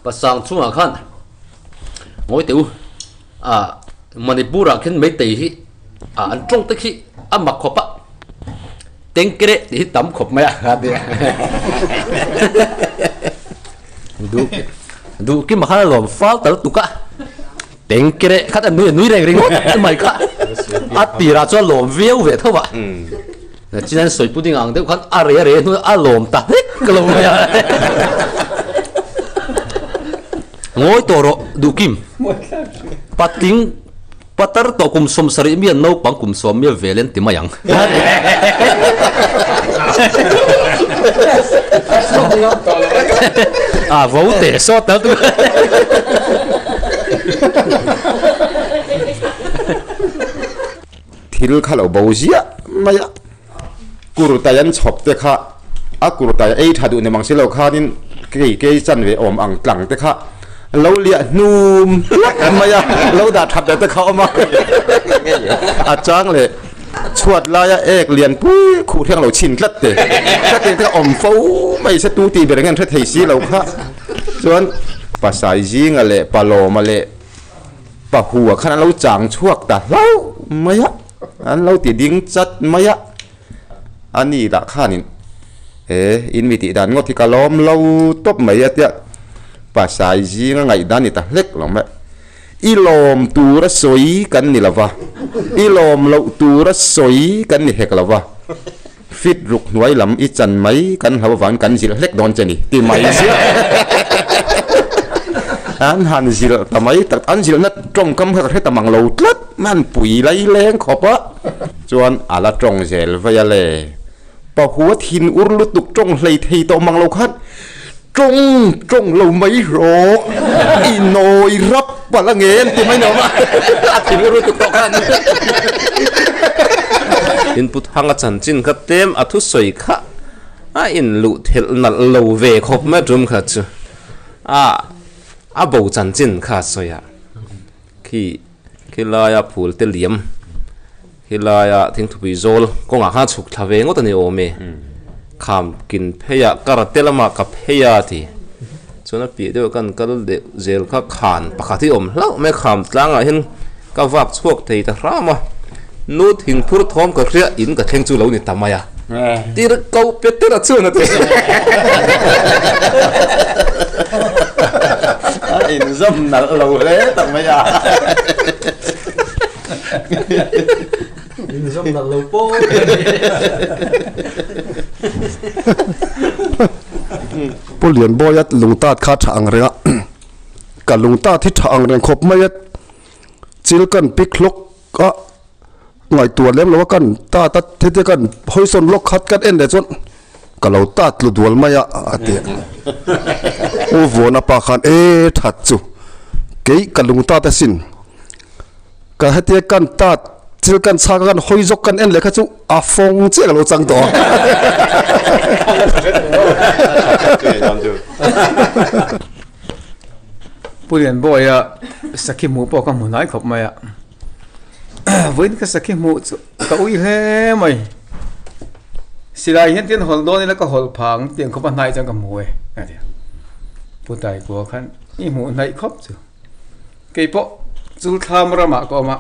Pasang chungah khan ngawi teh u ah Manipur ah khian Meitei hi ah an tawng te khi a mak khawp a tengkere tih hi tam khawp mai a a ti a duh duh kim khan a lawm fal tal tuk a tengkere khat a nui a nui reng ringawt mai kha a tirah chuan lawm viau ve tho a. Chian sawi pudding ang deuh khan a rei a rei hnu a lawm ta hlek ka lo mai a. Ngawi tawh rawh Duhkim. Patling patar tawh kum 70 mi an naupang kum 10 mi a vel en ti mai ang. A vo teh sawt tal tu. Thil kha lo bo ziah mai a, kurtai an chhawp te kha a kurtai ei tha duh ni mang si lo khanin kei kei chanve awm ang tlang te kha lo liah hnum hlek mai a, lo dah that leh te kha a awm a, a chang leh chhuat laia ek lian pui khuh hriang lo chhin tlat te tlat te kha awm fo mai se tu tih ber nge an hre thei si lo kha chuan Pasai zinga leh Palawma leh Pahua khan an lo chang chhuak ta hlauh mai a, an lo ti ding chat mai a, a ni lah khanin he in mi tih dan ngawt hi ka lawm lo tawp mai a tia pasai zinga ngaih dan ni ta hlek lo mai. I lawm tura sawi kan ni lo va, i lawm loh tura sawi kan ni hek lo va, fit ruk hnuai lam i chan mai kan hlo avangin kan zilh hlek dawn che ni ti mai ziah. An han zilh ta mai tak, an zilhna tawngkam kha ka hre ta mang lo tlat mai, an pui lai leng khawp a, chuan a la tawng zel vei a le. Pahua thin ur lutuk tawng hlei thei tawh mang lo khan tawng tawng lo mai rawh i nawi rap palh a nge an ti mai nuam a, a thin ur lutuk tawh khan. Input hang a chanchin kha tlem a thusawi kha a inluh thelh nalh lo ve khawp mai tum kha chu a a bo chanchin kha a sawi a khi khilaia phul te liam Helaia thingthupui zawl kawngah khan chhuk thla ve ngawt a ni awm e. Kham kin pheiah karate lamah ka phei a ti. Chuan a piah deuh kan kal deuh zel kha khan pakhat hi awm hlauh mai a, kham tlangah hian ka vak chhuak thei ta hram a. Nu thingphur thawm ka hria in ka thleng chu lo ni ta mai a. Tir ko pe tir a chuan a ti. A inzawm nalh lo hle tak mai a. Inzawm nalh lo pawh. Pu Lianbawia lungtat kha tha ang reng a, ka lungtat hi tha ang reng khawp mai a, chil kan pik hlawk a, ngaihtuah lem lo a kan tat a, hetia kan hawisawn lawk khat kan en leh chuan ka lo tat tlu dual mai a a ti a. U Vuana pa khan e that chu kei ka lungtat asin. Ka hetia kan tat thil kan chhak a kan hawi zawk kan en leh kha chu a fawng chiah ka lo chang tawh a. Pu Lianbawia sakhi hmuh pawh ka hmu hnai khawp mai a, vawiin ka sakhi hmuh chu ka ui hle mai. Silai hian tin hawlh dawn ila ka hawlh phah ang tiang khawp a hnai chuan ka hmu e a ti a. Pu Taikua khan i hmuh hnaih khawp chu. Kei pawh chu thlam ramah ka awm a,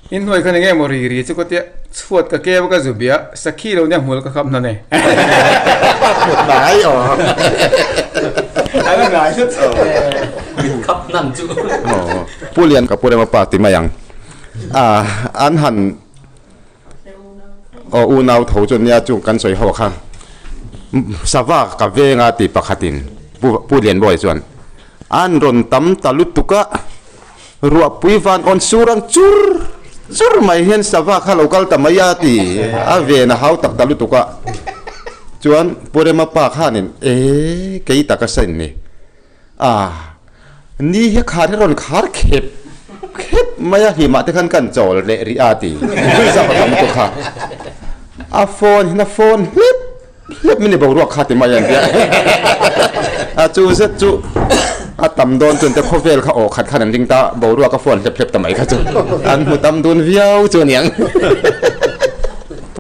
inhnuai khan eng emaw ri ri chu ka tia chhuat ka keu a ka zu bia sakhi lo nia hmul ka khap hnan e. Ngai aw. Ala ngai hlut. Min khap hnan chu. Pu Lian ka pu rema pa ti mai ang. A an han Aw unau tho chu nia chung kan sawi ho kha sava ka venga tih pakhatin Pu Pu Lianbawi chuan an rawn tam ta lutuk a, ruahpui van awn sur ang chur chur mai hian sava kha lo kal ta mai a ti a ven a hau tak ta lutuk a, chuan Pu Rema pa khanin e kei taka sain ni. A, ni hi khar hi rawn khar khep khep mai a, hlimah te khan kan chawl leh rih a ti zak a tam tawh kha. A phone hian a phone hlep hlep mai ni boruak kha ti mai a nia. A chu zet chu a tam dawn chuan te khawvel kha aw khat khan an ring ta, boruak a phone hlep hlep ta mai kha chu an hmu tam dun viau chu a niang.